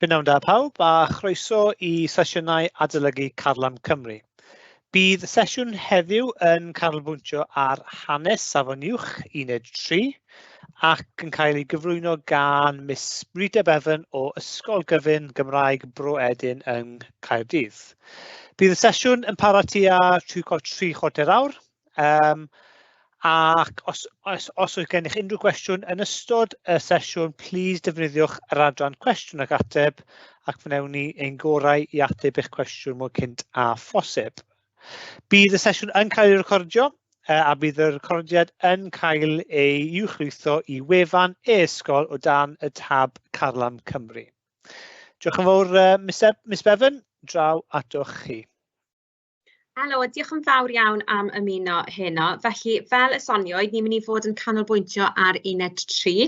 Prynhawn da pawb a chroeso i sesiynau adolygu Carlam Cymru. Bydd sesiwn heddiw yn canolbwyntio ar hanes Safon Uwch Uned 3 ac yn cael ei gyflwyno gan Miss Rita Bevan o Ysgol Gyfun Gymraeg Bro Edyn yng Nghaerdydd. Bydd y sesiwn yn para tua 3 chwarter awr ac os oes gennych unrhyw gwestiwn yn ystod y sesiwn, plîs defnyddiwch yr adran cwestiwn ac ateb ac fe wnawn ni ein gorau i ateb eich cwestiwn mor cynt â phosib. Bydd y sesiwn yn cael ei recordio a bydd y recordiad yn cael ei uwchlwytho i wefan e-ysgol o dan y tab Carlam Cymru. Diolch yn fawr, Miss, Miss Bevan, draw atoch chi. Helo, diolch yn fawr iawn am ymuno heno. Felly, fel y soniwyd, ni'n mynd i fod yn canolbwyntio ar uned 3.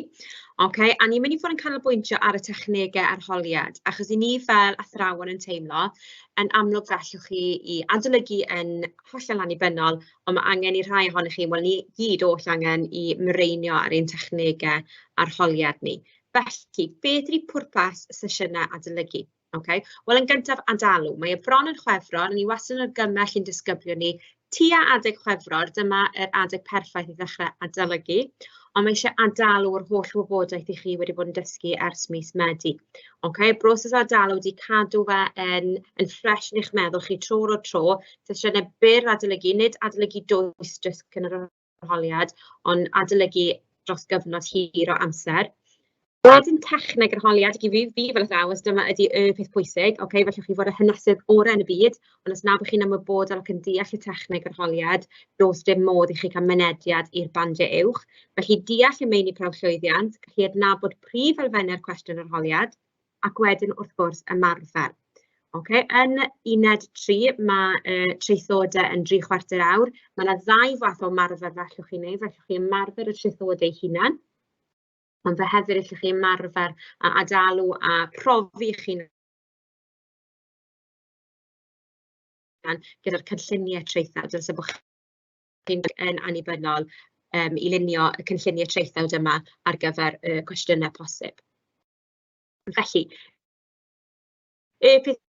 Okay? A ni'n mynd i fod yn canolbwyntio ar y technegau arholiad, achos i ni fel athrawon yn teimlo, yn amlwg fe allwch chi i adolygu yn hollol annibynnol, ond mae angen i rhai ohonoch chi, wel ni gyd oll angen i mireinio ar ein technegau arholiad ni. Felly, beth ydy pwrpas sesiynau adolygu? Ocê, wel yn gyntaf, adalw. Mae e bron yn Chwefror, a ni wastad yn argymell i'n disgyblion ni tua adeg Chwefror, dyma yr adeg perffaith i ddechrau adolygu, ond mae eisiau adalw yr holl wybodaeth i chi wedi bod yn dysgu ers mis Medi. Ocê, broses o adalw ydy cadw fe yn, yn ffres yn eich meddwl chi tro ar ôl tro, sesiynau byr adolygu, nid adolygu dwys jyst cyn yr arholiad, ond adolygu dros gyfnod hir o amser. Wedyn techneg yr arholiad, ac i fi, fi fel athrawes, dyma ydy y peth pwysig. Ocê, fallwch chi fod y hynesydd orau yn y byd, ond os na bod chi'n ymwybodol ac yn deall y techneg arholiad, does dim modd i chi cael mynediad i'r bandiau uwch. Felly deall y meini prawf llwyddiant, gallu adnabod prif elfennau'r cwestiwn arholiad, ac wedyn wrth gwrs ymarfer. Ocê, yn uned 3 ma' traethodau yn dri chwarter awr. Ma' 'na ddau fath o ymarfer fe allwch chi wneud. Fe allwch chi ymarfer y traethodau eu hunain, ond fe hefyd allwch chi ymarfer a adalw a profi eich hunan gyda'r cynlluniau traethawd. Dylse bod chi'n yn annibynnol i lunio y cynlluniau traethawd yma ar gyfer y cwestiynau posib. Felly, y peth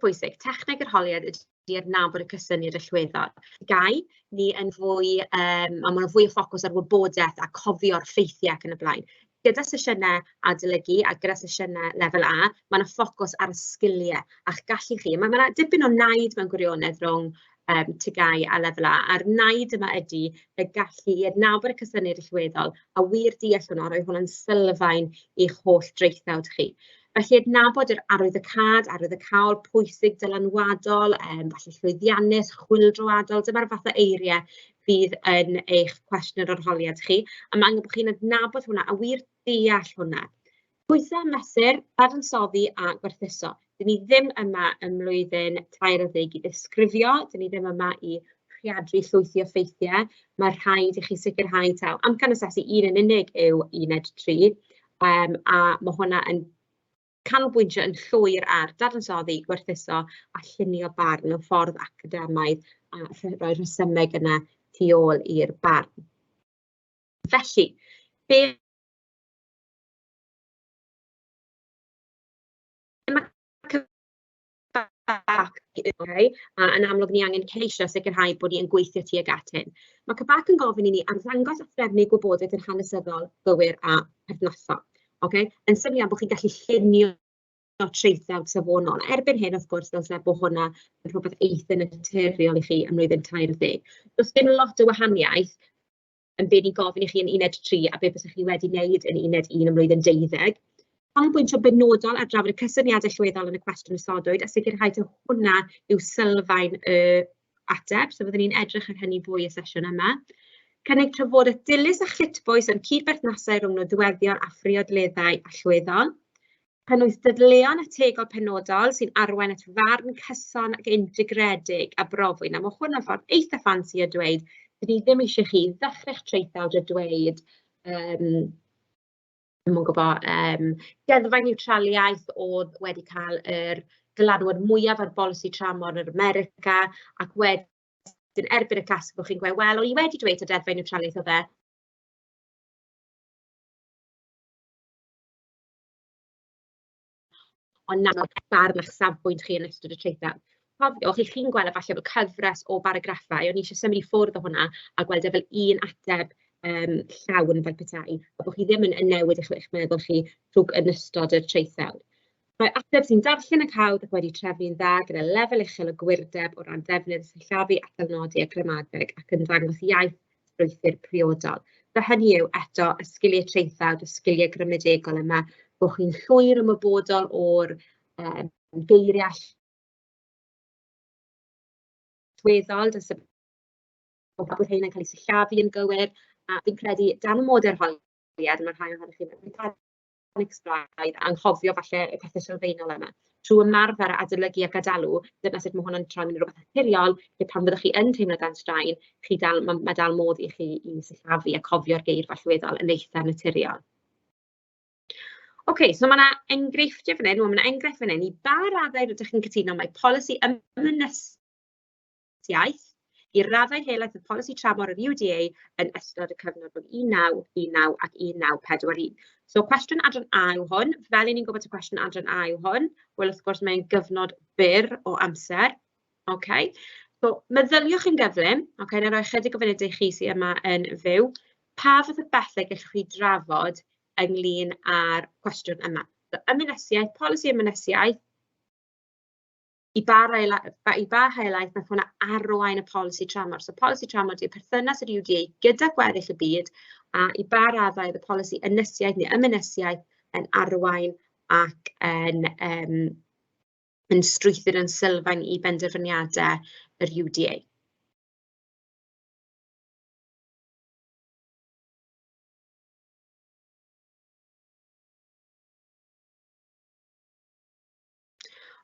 pwysig, techneg yr holiad ydy adnabod y cysyniad allweddol. Gau, ni yn fwy, a ma' 'na fwy o ffocws ar wybodaeth a cofio'r ffeithiau ac yn y blaen. Gyda sesiynau adolygu a gyda sesiynau lefel A, ma' 'na ffocws ar y sgiliau a'ch gallu chi. Ma' 'na dipyn o naid mewn gwirionedd rhwng TGAU a lefel A, a'r naid yma ydy y gallu i adnabod y cysyniad allweddol a wir deall hwnna, rhoi hwnna'n sylfaen i'ch holl draethawd chi. Felly adnabod yr arwyddocâd, arwyddocaol, pwysig, dylanwadol, falle llwyddiannus, chwyldroadol, dyma'r fath o eiriau fydd yn eich cwestiwn yr arholiad chi, a ma' angen bod chi'n adnabod hwnna a wir deall hwnna. Pwysau, mesur, dadansoddi a gwerthuso. 'Dyn ni ddim yma ym mlwyddyn 13 i ddisgrifio, 'dyn ni ddim yma i rhaeadru llwythi o ffeithiau. Mae rhaid i chi sicrhau taw amcan asesu un yn unig yw uned 3, a ma' hwnna yn canolbwyntio yn llwyr ar dadansoddi, gwerthuso a llunio barn mewn ffordd academaidd a rhoi rhesymeg yna tu ôl i'r barn. Felly, be mae CBAC, okay, a yn amlwg ni angen ceisio sicrhau bod ni yn gweithio tuag at hyn. Mae CBAC yn gofyn i ni arddangos a threfnu gwybodaeth yn hanesyddol, gywir a perthnasol. Okay? Yn syml iawn bod chi'n gallu llunio traethawd safonol. Erbyn hyn, wrth gwrs, dylse bod hwnna yn rhywbeth eitha naturiol i chi ym mlwyddyn 30. Does dim lot o wahaniaeth yn be ni'n gofyn i chi yn uned 3 a be bysech chi wedi wneud yn uned 1 ym mlwyddyn 12. Canolbwyntio benodol ar drafod y cysyniadau allweddol yn y cwestiwn ysodwyd a sicrhau taw hwnna yw sylfaen y ateb, so fyddwn ni'n edrych ar hynny fwy y sesiwn yma. Cynnig trafodaeth dilys a chytbwys am cydberthnasau rhwng nodweddion a phriodleddau allweddol. Cynnwys dadleuon ategol penodol sy'n arwain at farn cyson ac integredig a brofwyd. Nawr, mae hwn yn ffordd eitha ffansi o dweud, dyn ni ddim eisiau chi ddechrau'ch traethawd a dweud, dwi'm yn gwybod, deddfau niwtraliaeth oedd wedi cael yr dylanwad mwyaf ar bolisi tramor yn America, ac wedyn erbyn y casg bod chi'n gweud, wel, o'n i wedi dweud y deddfau niwtraliaeth oedd e, Ond na, barn a'ch safbwynt chi yn ystod y traethawd. Cofiwch, 'y chi'n gweld e falle fel cyfres o baragraffau, o'n i eisiau symud i ffwrdd o hwnna a gweld e fel un ateb llawn fel petai, a bod chi ddim yn yn newid eich eich meddwl chi trwy yn ystod y traethawd. Mae ateb sy'n darllen yn hawdd ac wedi trefnu'n dda gyda lefel uchel o gywirdeb o ran defnydd sillafu, atalnodi a gramadeg ac yn dangos iaith strwythur priodol. So hynny yw, eto, y sgiliau traethawd, y sgiliau gramadegol yma, bod chi'n llwyr ymwybodol o'r geiriau allweddol, dylse bod rheina'n cael eu sillafu yn gywir, a fi'n credu dan amodau'r arholiad, mae rhai ohonoch chi'n mewn panic braidd, anghofio falle y pethe sylfaenol yma. Trwy ymarfer, adolygu ac adalw, dyna sut mae hwn yn troi mewn i rywbeth naturiol, lle pan fyddwch chi yn teimlo dan straen, chi dal, ma' ma' dal modd i chi i sillafu a cofio'r geirfa allweddol yn eitha naturiol. OK, so ma' 'na enghreifftiau fan hyn, wel ma' 'na enghraifft fan hyn i ba raddau rydych chi'n cytuno mai polisi ymynysiaeth i raddau helaeth y polisi tramor yr UDA yn ystod y cyfnod rhwng 1919 ac 1941. So cwestiwn adran A yw hwn. Fel 'y ni'n gwybod taw cwestiwn adran A yw hwn, wel wrth gwrs mae'n gyfnod byr o amser. OK, so meddyliwch yn gyflym. OK, wna i roi ychydig o funudau i chi sy yma yn fyw. Pa fath o bethau gallwch chi drafod ynglyn â'r cwestiwn yma? So, ymynesiaeth, polisi ymynesiaeth, i ba rai i ba helaeth wnaeth hwnna arwain y polisi tramor. So polisi tramor ydy'r perthynas yr UDA gyda gweddill y byd, a i ba raddau oedd y polisi ynysiaeth neu ymynesiaeth yn arwain ac yn, yn strwythur yn sylfaen i benderfyniadau yr UDA.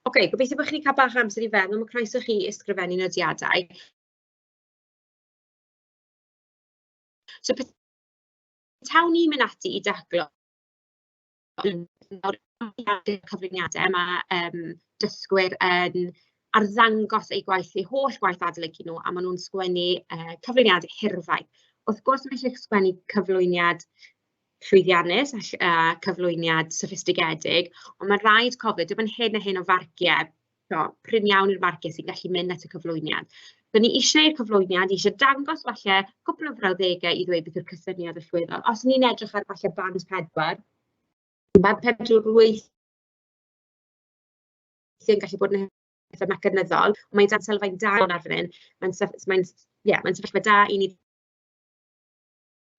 Oce, gobeithio bod chi wedi cael bach o amser i feddwl. Mae croeso chi ysgrifennu nodiadau. So petawn ni'n mynd ati i daclo cyflwyniadau, mae dysgwyr yn arddangos eu gwaith, eu holl gwaith adolygu nhw, a maen nhw'n sgwennu cyflwyniadau hirfaith. Wrth gwrs, mae eisiau sgwennu cyflwyniad llwyddiannus a a cyflwyniad soffistigedig, ond mae'n rhaid cofio, dim ond hyn a hyn o farciau, so, prin iawn yw'r marciau sy'n gallu mynd at y cyflwyniad. So ni eisiau i'r cyflwyniad, ni eisiau dangos falle cwpl o frawddegau i ddweud beth yw'r cysyniad allweddol. Os ni'n edrych ar falle band 4, band 4 weithiau'n gallu bod yn eitha mecanyddol, ond mae'n dan sylfaen da ar fan hyn. Mae'n mae'n ie, mae'n sefyllfa da i ni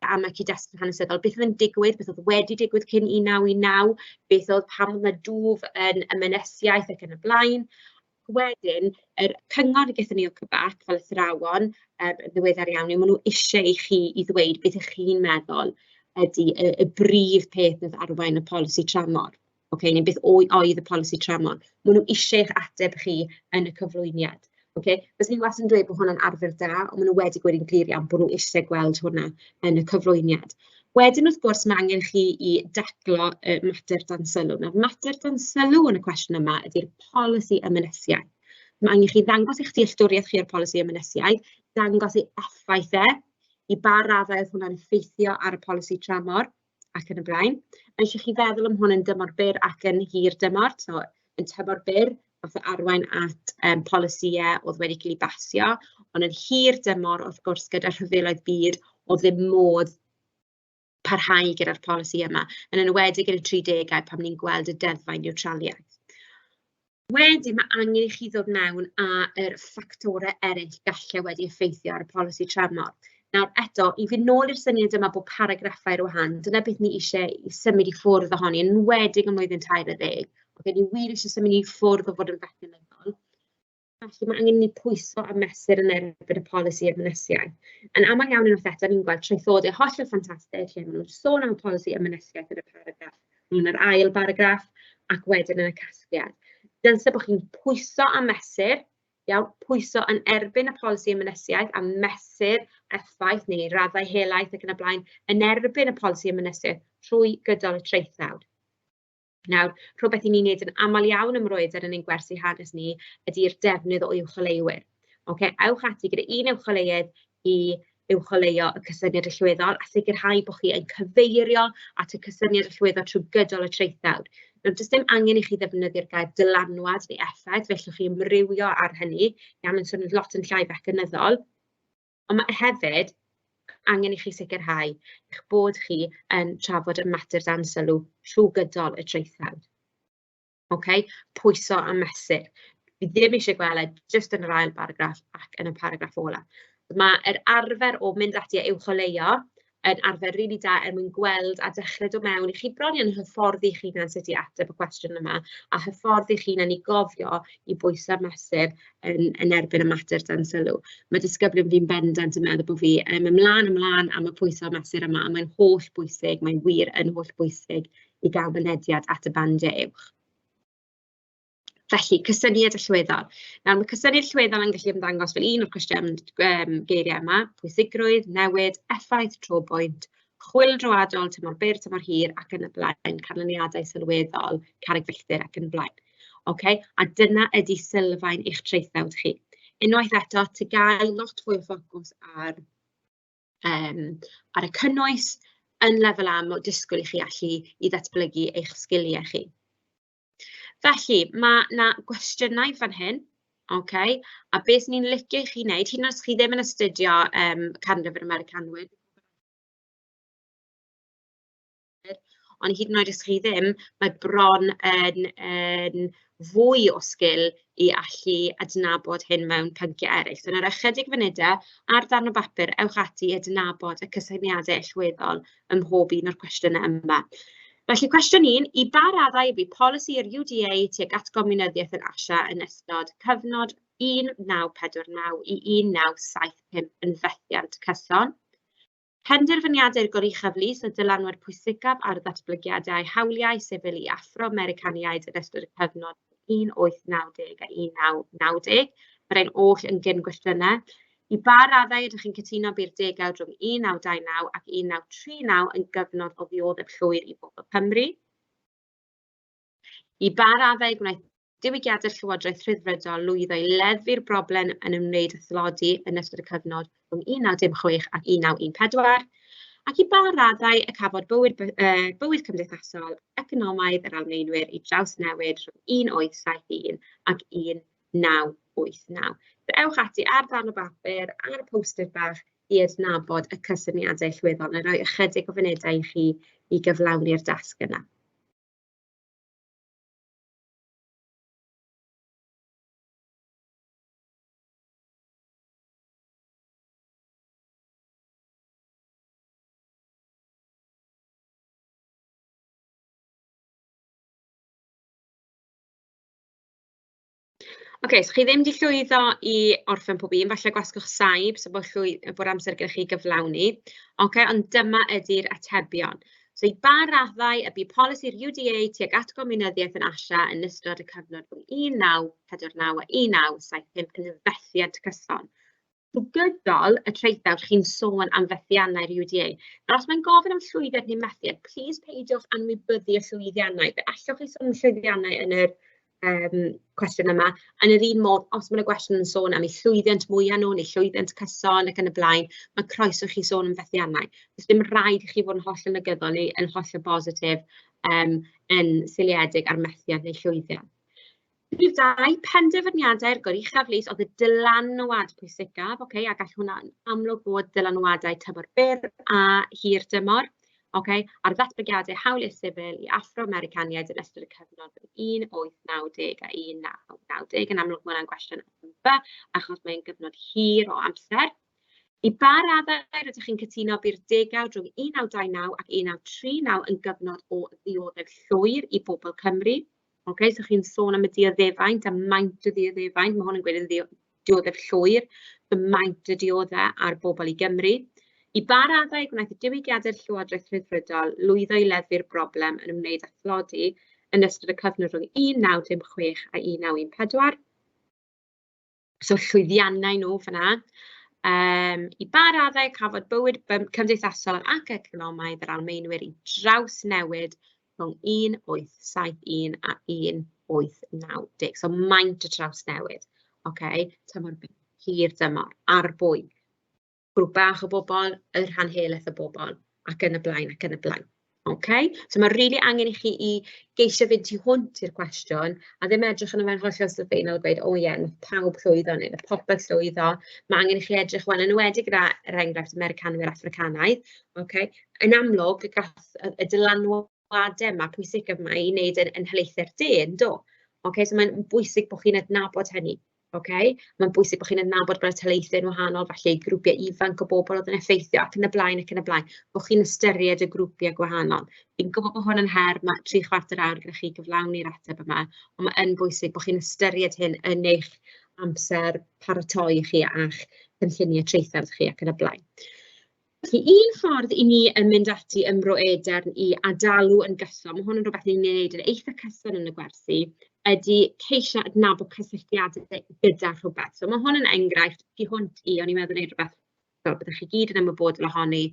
am y cyd-destun hanesyddol. Beth oedd yn digwydd, beth oedd wedi digwydd cyn 1919, beth oedd pam oedd 'na dwf yn y mynesiaeth ac yn y blaen. Wedyn, yr cyngor gaethon ni o Quebec fel athrawon yn ddiweddar iawn yw maen nhw isie i chi i ddweud beth 'y chi'n meddwl ydy y y brif peth wnaeth arwain y polisi tramor. Ocê, neu beth oedd y polisi tramor. Maen nhw isie eich ateb chi yn y cyflwyniad. Ocê, fyswn i wastad yn dweud bod hwnna'n arfer da, ond maen nhw wedi gweud yn glir iawn bod nhw isie gweld hwnna yn y cyflwyniad. Wedyn, wrth gwrs, mae angen chi i daclo y mater dan sylw. Nawr, mater dan sylw yn y cwestiwn yma ydy'r polisi ymynesiaeth. Mae angen chi ddangos eich dealltwriaeth chi o'r polisi ymynesiaeth, dangos ei effaith e, i ba raddau oedd hwnna'n effeithio ar y polisi tramor, ac yn y blaen. Mae eisiau chi feddwl am hwn yn dymor byr ac yn hir dymor. So, yn tymor byr, fath o arwain at polisïau oedd wedi cael eu basio, ond yn hir dymor, wrth gwrs, gyda rhyfeloedd byd, oedd ddim modd parhau gyda'r polisi yma, yn enwedig yn y 30au pan ni'n gweld y deddfau niwtraliaeth. Wedyn mae angen i chi ddod mewn â'r ffactorau eraill gallai wedi effeithio ar y polisi tramor. Nawr eto, i fynd nôl i'r syniad yma bod paragraffau ar wahân, dyna beth ni eisiau i symud i ffwrdd ohoni, yn enwedig ym mlwyddyn 30. Ocê, ni wir eisiau symud i ffwrdd o fod yn fecanyddol. Felly mae angen i ni pwyso a mesur yn erbyn y polisi ymynesiaeth. Yn aml iawn unwaith eto, ni'n gweld traethodau hollol ffantastig lle maen nhw'n sôn am y polisi ymynesiaeth yn y paragraff, yn yr ail baragraff, ac wedyn yn y casgliad. Dylse bod chi'n pwyso a mesur, iawn, pwyso yn erbyn y polisi ymynesiaeth a mesur effaith neu raddau helaeth ac yn y blaen yn erbyn y polisi ymynesiaeth trwy gydol y traethawd. Nawr, rhywbeth 'y ni'n wneud yn aml iawn ym Mrwydr yn ein gwersi hanes ni ydy'r defnydd o uwcholeuwyr. Ocê, ewch ati gyda un uwcholeuedd i uwcholeuo y cysyniad allweddol a sicrhau bod chi yn cyfeirio at y cysyniad allweddol trwy gydol y traethawd. Nawr, does dim angen i chi ddefnyddio'r gair dylanwad neu effaith, fe allwch chi amrywio ar hynny, iawn, mae'n swnio lot yn llai fecanyddol. Ond mae hefyd angen i chi sicrhau eich bod chi yn trafod y mater dan sylw trwy gydol y traethawd. OK, pwyso a mesur. Fi ddim eisiau gweld jyst yn yr ail baragraff ac yn y paragraff ola. Mae'r arfer o mynd ati a uwcholeuo yn arfer rili da er mwyn gweld a dechrau dod mewn i chi bron iawn hyfforddi eich hunan sut i ateb y cwestiwn yma a hyfforddi eich hunan i gofio i bwyso a mesur yn, yn erbyn y mater dan sylw. Mae disgyblion fi'n bendant yn meddwl bod fi yn ymlaen ymlaen am y pwyso a mesur yma a mae'n holl bwysig, mae'n wir yn holl bwysig i gael mynediad at y bandiau uwch. Felly, cysyniad allweddol. Nawr, mae cysyniad allweddol yn gallu ymddangos fel un o'r cwestiwn geiriau yma, pwysigrwydd, newid, effaith, trobwynt, chwyldroadol, tymor byr, tymor hir, ac yn y blaen, canlyniadau sylweddol, carreg filltir ac yn y blaen. OK? A dyna ydy sylfaen eich traethawd chi. Unwaith eto, TGAU lot fwy o ffocws ar, ar y cynnwys yn lefel A, mae disgwyl i chi allu i ddatblygu eich sgiliau chi. Felly, ma' 'na gwestiynau fan hyn, ocê, a beth 'swn i'n licio i chi wneud, hyd yn oed os chi ddim yn astudio canrif yr Americanwyr, ond hyd yn oed os chi ddim, mae bron yn yn fwy o sgil i allu adnabod hyn mewn pynciau eraill. So, yn yr ychydig funudau ar ddarn o bapur, ewch ati i adnabod y cysyniadau allweddol ym mhob un o'r cwestiynau yma. Felly, cwestiwn 1, i ba raddau y bu polisi yr UDA tuag at gomiwnyddiaeth yn Asia yn ystod cyfnod 1949 i 1975 yn fethiant cyson? Penderfyniadau'r Goruchaf Lys a dylanwad pwysicaf ar ddatblygiadau hawliau sifil i Affro-Americaniaid yn ystod y cyfnod 1890 a 1990. Mae'r rhain oll yn gyn gwestiynau. I ba raddau ydych chi'n cytuno bu'r degawd rhwng 1929 ac 1939 yn gyfnod o ddioddef llwyr i bobl Cymru? I ba raddau gwnaeth diwygiadau'r Llywodraeth Rhyddfrydol lwyddo i leddfu'r broblem yn ymwneud â thlodi yn ystod y cyfnod rhwng 1916 ac 1914? Ac i ba raddau y cafodd bywyd, bywyd cymdeithasol, economaidd yr Almaenwyr i drawsnewid rhwng 1871 ac 1989. So ewch ati ar ddarn o bapur, ar y post-it bach i adnabod y cysyniadau allweddol. Na i roi ychydig o funudau i chi i gyflawni'r dasg yna. Ocê, so chi ddim 'di llwyddo i orffen pob un, falle gwasgwch saib so bod bod amser gyda chi gyflawni. Ocê, ond dyma ydy'r atebion. So i ba raddau y bu polisi'r UDA tuag at gomiwnyddiaeth yn Asia yn ystod y cyfnod rhwng 1949 a 1975 yn fethiant cyson? Trwy gydol y traethawd chi'n sôn am fethiannau'r UDA. Nawr, os mae'n gofyn am llwyddiant neu methiant, plîs peidiwch anwybyddu y llwyddiannau. Fe allwch chi sôn am llwyddiannau yn yr cwestiwn yma. Yn yr un modd, os ma' 'na gwestiwn yn sôn am eu llwyddiant mwya nhw neu llwyddiant cyson ac yn y blaen, ma' croeso i chi sôn am fethiannau. Does dim rhaid i chi fod yn hollol negyddol neu yn hollol bositif yn seiliedig ar methiant neu llwyddiant. Rhif 2, penderfyniadau'r Goruchaf Lys oedd y dylanwad pwysicaf, ocê, a gall hwnna yn amlwg fod dylanwadau tymor byr a hir dymor, ocê, ar ddatblygiadau hawliau sifil i Affro-Americaniaid yn ystod y cyfnod rhwng 1890 a 1990. Yn amlwg, mae hwnna'n gwestiwn B, achos mae'n gyfnod hir o amser. I ba raddau rydych chi'n cytuno bu'r degawd rhwng 1929 ac 1939 yn gyfnod o ddioddef llwyr i bobl Cymru? Ocê, so chi'n sôn am y dioddefaint a maint y dioddefaint. Mae hwn yn gweud yn dioddef llwyr, so maint y dioddef ar bobl i Gymru. I ba raddau gwnaeth y diwygiadau'r Llywodraeth Rhyddfrydol lwyddo i leddfu'r broblem yn ymwneud â thlodi yn ystod y cyfnod rhwng 1916 a 1914? So llwyddiannau nhw fan'na. I ba raddau cafodd bywyd cymdeithasol ac economaidd yr Almaenwyr i drawsnewid rhwng 1871 a 1890? So maint y trawsnewid, ocê, tymor byr, hir dymor, ar bwy? Grŵp bach o bobl, y rhan helaeth o bobl, ac yn y blaen ac yn y blaen. OK? So ma' rili angen i chi i geisio fynd tu hwnt i'r cwestiwn a ddim edrych arno fe'n hollol sylfaenol a gweud, "O ie, wnaeth pawb llwyddo" neu "Wnaeth popeth llwyddo". Ma' angen i chi edrych 'wan, yn enwedig gyda, er enghraifft, Americanwyr Affricanaidd, ocê. Yn amlwg, gath y dylanwadau 'ma pwysicaf 'ma i wneud yn nhaleithiau'r De, yn do? Ocê, so mae'n bwysig bod chi'n adnabod hynny. Ocê? Mae'n bwysig bod chi'n adnabod bod y taleithiau'n wahanol, falle i grwpiau ifanc o bobl oedd yn effeithio ac yn y blaen ac yn y blaen. Bod chi'n ystyried y grwpiau gwahanol. Fi'n gwybod bod hwn yn her, ma' tri chwarter awr gyda chi i gyflawni'r ateb yma, ond mae yn bwysig bod chi'n ystyried hyn yn eich amser paratoi chi a'ch cynlluniau traethawd chi ac yn y blaen. Felly un ffordd 'y ni yn mynd ati ym Mro Edern i adalw yn gyson, ma' hwn yn rhywbeth ni'n ei wneud yn eitha cyson yn y gwersi, ydy ceisio adnabod cysylltiadau gyda rhywbeth. So ma' hwn yn enghraifft tu hwnt i, o'n i'n meddwl wneud rhywbeth fel byddwch chi gyd yn ymwybodol ohoni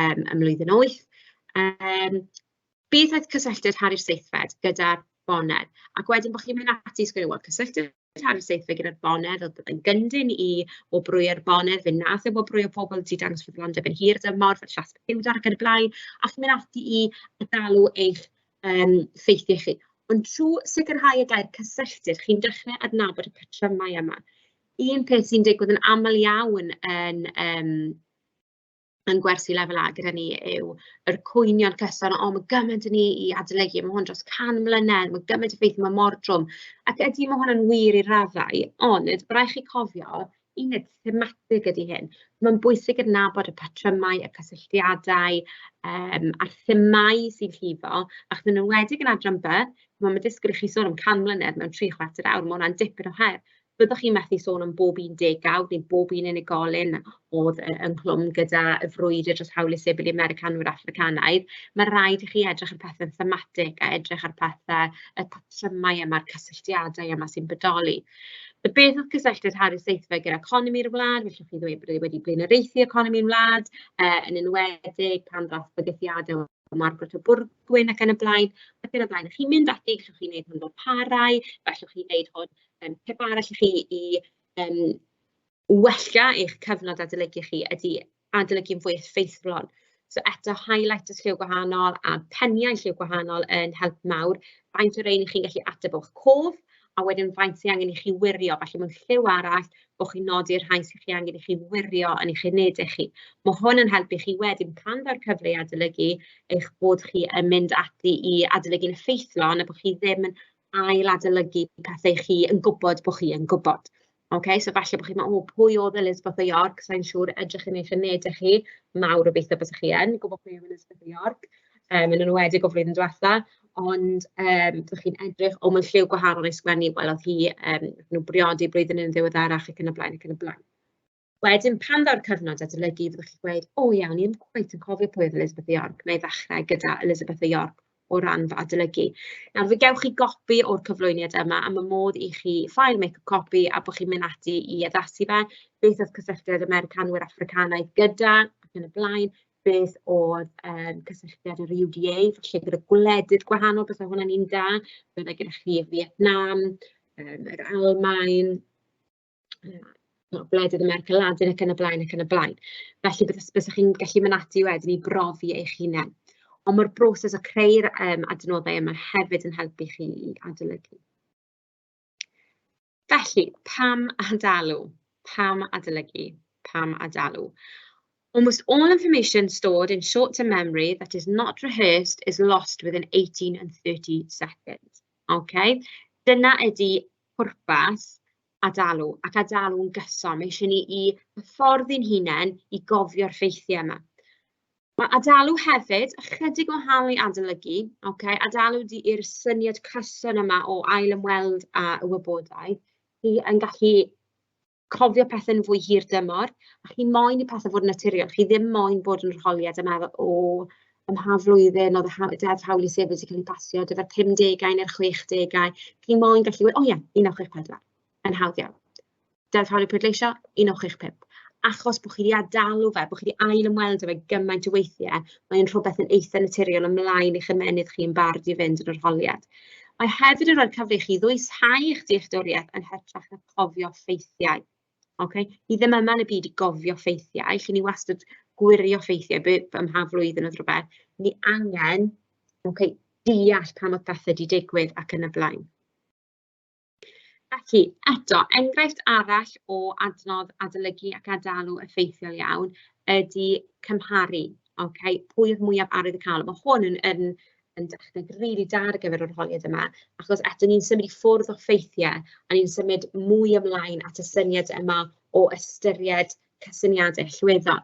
ym mlwyddyn wyth. Beth oedd cysylltiad Harri'r Seithfed gyda'r bonedd? Ac wedyn bod chi'n mynd ati i sgwennu, wel, cysylltiad Harri'r Seithfed gyda'r bonedd, oedd yn gyndyn i wobrwyo'r bonedd, fe wnaeth e wobrwyo pobl wedi dangos ffyddlondeb yn hir dymor, fel Siasp Tudor ac yn y blaen, a chi'n mynd ati i adalw eich ffeithiau chi. Ond trwy sicrhau y gair cysylltiad, chi'n dechrau adnabod y patrymau yma. Un peth sy'n digwydd yn aml iawn yn gwersi lefel A gyda ni yw yr cwynion cyson, "O, ma' gymaint 'da ni i adolygu, ma' hwn dros 100 mlynedd, ma' gymaint o ffeithiau, ma' mor drwm." Ac ydy, ma' hwnna'n wir i raddau, ond ma' raid chi cofio, uned thematig ydy hyn. Mae'n bwysig adnabod y patrymau, y cysylltiadau a'r themâu sy'n llifo, achos yn enwedig yn adran B, chimod, ma' disgwyl i chi sôn am 100 mlynedd mewn tri chwarter awr, ma' hwnna'n dipyn o her. Byddwch chi'n methu sôn am bob un degawd neu bob un unigolyn oedd ynghlwm gyda y frwydr dros hawliau sifil i Americanwyr Affricanaidd. Mae rhaid i chi edrych ar pethau'n thematig a edrych ar pethau, y patrymau yma'r cysylltiadau yma sy'n bodoli. So beth oedd cysylltiad Harri'r Seithfed gyda economi'r wlad? Fellwch chi ddweud bod e wedi blaenoriaethu economi'r wlad, yn enwedig pan ddaeth bygythiadau o Margaret o Bwrgwyn ac yn y blaen, ac yn y blaen. Chi'n mynd ati, gallwch chi wneud hwn fel parau, gallwch chi wneud hwn. Peth arall i chi i wella eich cyfnod adolygu chi ydy adolygu'n fwy effeithlon. So eto, highlighters lliw gwahanol a peniau lliw gwahanol yn help mawr. Faint o rein 'y chi'n gallu ateb o'ch cof, a wedyn faint sy angen i chi wirio, falle mewn lliw arall, bod chi'n nodi'r rhai sy chi angen i chi wirio yn eich unedau chi. Mae hwn yn helpu chi wedyn pan ddaw'r cyfle i adolygu, eich bod chi yn mynd ati i adolygu'n effeithlon a bod chi ddim yn ail-adolygu pethau chi yn gwybod bod chi yn gwybod. Ocê, so falle bod chi'n meddwl, "O, pwy oedd Elizabeth o York?" Sa i'n siŵr, edrych yn eich unedau chi, mawr obeithio bysech chi yn gwybod pwy yw Elizabeth o York, yn enwedig o flwyddyn diwetha. Ond byddwch chi'n edrych, o, mae'n lliw gwahanol i sgwennu, wel oedd hi, wnaethon nhw briodi blwyddyn yn ddiweddarach ac yn y blaen ac yn y blaen. Wedyn, pan ddaw'r cyfnod adolygu, fyddwch chi'n gweud, "O ie, o'n i ddim cweit yn cofio pwy oedd Elizabeth o York, wna i ddechrau gyda Elizabeth o York o ran fy adolygu." Nawr, fe gewch chi gopi o'r cyflwyniad yma, a ma' modd i chi file make a copy a bod chi'n mynd ati i addasu fe. Beth oedd cysylltiad Americanwyr Affricanaidd gyda, ac yn y blaen. Beth oedd cysylltiad yr UDA, falle gyda gwledydd gwahanol, byse hwnna'n un da. Byddai gyda chi Fietnam, yr Almaen, gwledydd America Ladin ac yn y blaen ac yn y blaen. Felly bysech chi'n gallu mynd ati wedyn i brofi eich hunain. Ond mae'r broses o creu'r adnoddau yma hefyd yn helpu chi i adolygu. Felly, pam adalw? Pam adolygu? Pam adalw? Almost all information stored in short-term memory that is not rehearsed is lost within 18 and 30 seconds. Okay? Dyna ydy pwrpas adalw, ac adalw'n gyson. Mae eisiau ni i hyfforddi'n hunain i gofio'r ffeithiau yma. Mae adalw hefyd ychydig o wahanol i adolygu. Okay? Adalw 'di i'r syniad cyson yma o ail ymweld â y wybodaeth. Chi yn gallu cofio pethau'n fwy hir dymor, a chi moyn i pethau fod yn naturiol. Chi ddim moyn bod yn arholiad a meddwl, "O, ym mha flwyddyn oedd y Deddf Hawliau Sifil wedi cael ei basio, dyfa'r 50au neu'r 60au?" Chi moyn gallu gweud, "O ie, 1964", yn hawdd iawn. Deddf Hawliau Pleidleisio, 1965. Achos bod chi wedi adalw fe, bod chi wedi ail ymweld â fe gymaint o weithiau, mae'n rhywbeth yn eitha naturiol ymlaen i'ch ymennydd chi yn barod i fynd yn arholiad. Mae hefyd yn rhoi'r cyfle i chi ddwyshau eich dealltwriaeth yn hytrach na cofio ffeithiau. Okay? Ni ddim yma yn y byd i gofio ffeithiau, lle ni wastad gwirio ffeithiau ym mha flwyddyn oedd rhywbeth. Ni angen, okay, deall pam oedd pethau wedi digwydd ac yn y blaen. Felly, eto, enghraifft arall o adnodd adolygu ac adalw effeithiol iawn ydy cymharu. Okay? Pwy oedd mwyaf arwyddocaol? Mae hwn yn dechneg rili da ar gyfer yr arholiad yma, achos eto ni'n symud i ffwrdd o ffeithiau a ni'n symud mwy ymlaen at y syniad yma o ystyried cysyniadau allweddol.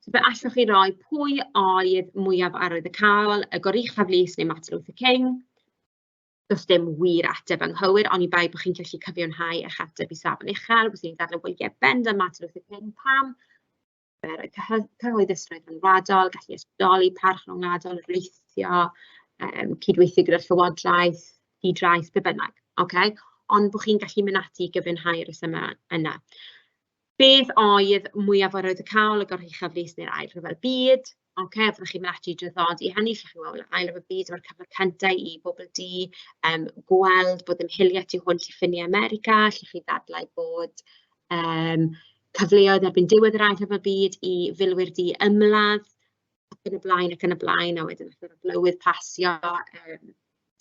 So fe allwch chi roi pwy oedd mwyaf arwyddocaol, y Goruchaf Lys neu Martin Luther King. Does dim wir ateb anghywir, oni bai bod chi'n gallu cyfiawnhau eich ateb i safon uchel. Byswn i'n dadlau, wel ie, bendant Martin Luther King, pam? Fe roi cyhoeddusrwydd rhyngwladol, gallu ysbrydoli, parch rhyngwladol, reithio, cydweithio gyda'r llywodraeth, di-drais, be bynnag, ocê? Ond bod chi'n gallu mynd ati i gyfiawnhau'r rhesymau yna. Beth oedd mwyaf arwyddocaol y Goruchaf Lys neu'r Ail Rhyfel Byd? Ocê, fyddwch chi'n mynd ati i draddodi hynny, lle chi'n weld yr Ail Ryfel Byd, mae'r cyfle cyntaf i bobl du gweld bod ddim hiliaeth tu hwnt i ffiniau America, lle chi ddadlau bod cyfleoedd erbyn diwedd yr Ail Ryfel Byd i filwyr du ymladd, ac yn y blaen, ac yn y blaen, a wedyn wnaeth yr arlywydd pasio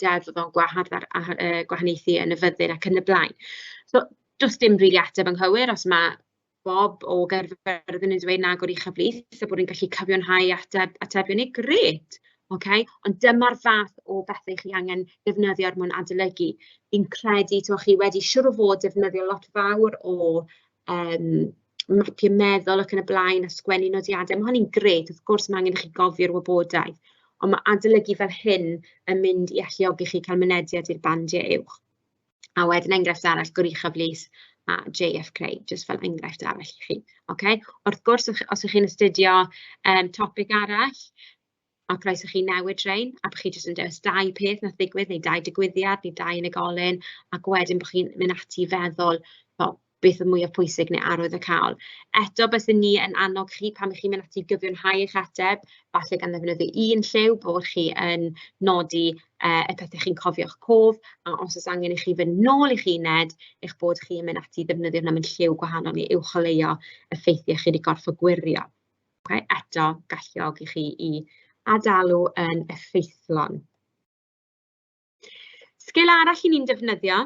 deddf oedd o'n gwahardd ar gwahaniaethu yn y fyddin ac yn y blaen. So, does dim rili ateb anghywir os mae Bob o Gaerfyrddin yn dweud na Goruchaf Lys a bod ni'n gallu cyfiawnhau atebion ni, grêt! Ocê, ond dyma'r fath o bethau chi angen defnyddio er mwyn adolygu. Fi'n credu, timod, chi wedi siŵr o fod defnyddio lot fawr o mapiau meddwl ac yn y blaen a sgwennu nodiadau. Mae hynny'n grêt, wrth gwrs mae angen i chi gofio'r wybodaeth, ond mae adolygu fel hyn yn mynd i alluogi chi cael mynediad i'r bandiau uwch. A wedyn enghraifft arall, Goruchaf Lys a JFK, jyst fel enghraifft arall i chi. Okay? Wrth gwrs, os ych chi'n astudio topic arall, a croeso chi newid rhein, a bod chi jyst yn dewis dau peth nath ddigwydd, neu dau digwyddiad, neu dau unigolyn, ac wedyn bod chi'n mynd ati i feddwl, wel, beth oedd mwyaf pwysig neu arwyddocaol. Eto, byswn ni yn annog chi pan ych chi'n mynd ati i gyfiawnhau eich ateb, falle gan ddefnyddio un lliw, bod chi yn nodi y pethau chi'n cofio o'ch cof, a os oes angen i chi fynd nôl i'ch uned, eich bod chi yn mynd ati i ddefnyddio hwnna mewn lliw gwahanol i uwcholeuo y ffeithiau chi wedi gorfod gwirio. Okay? Eto, galluogi chi i adalw yn effeithlon. Sgil arall 'y ni'n defnyddio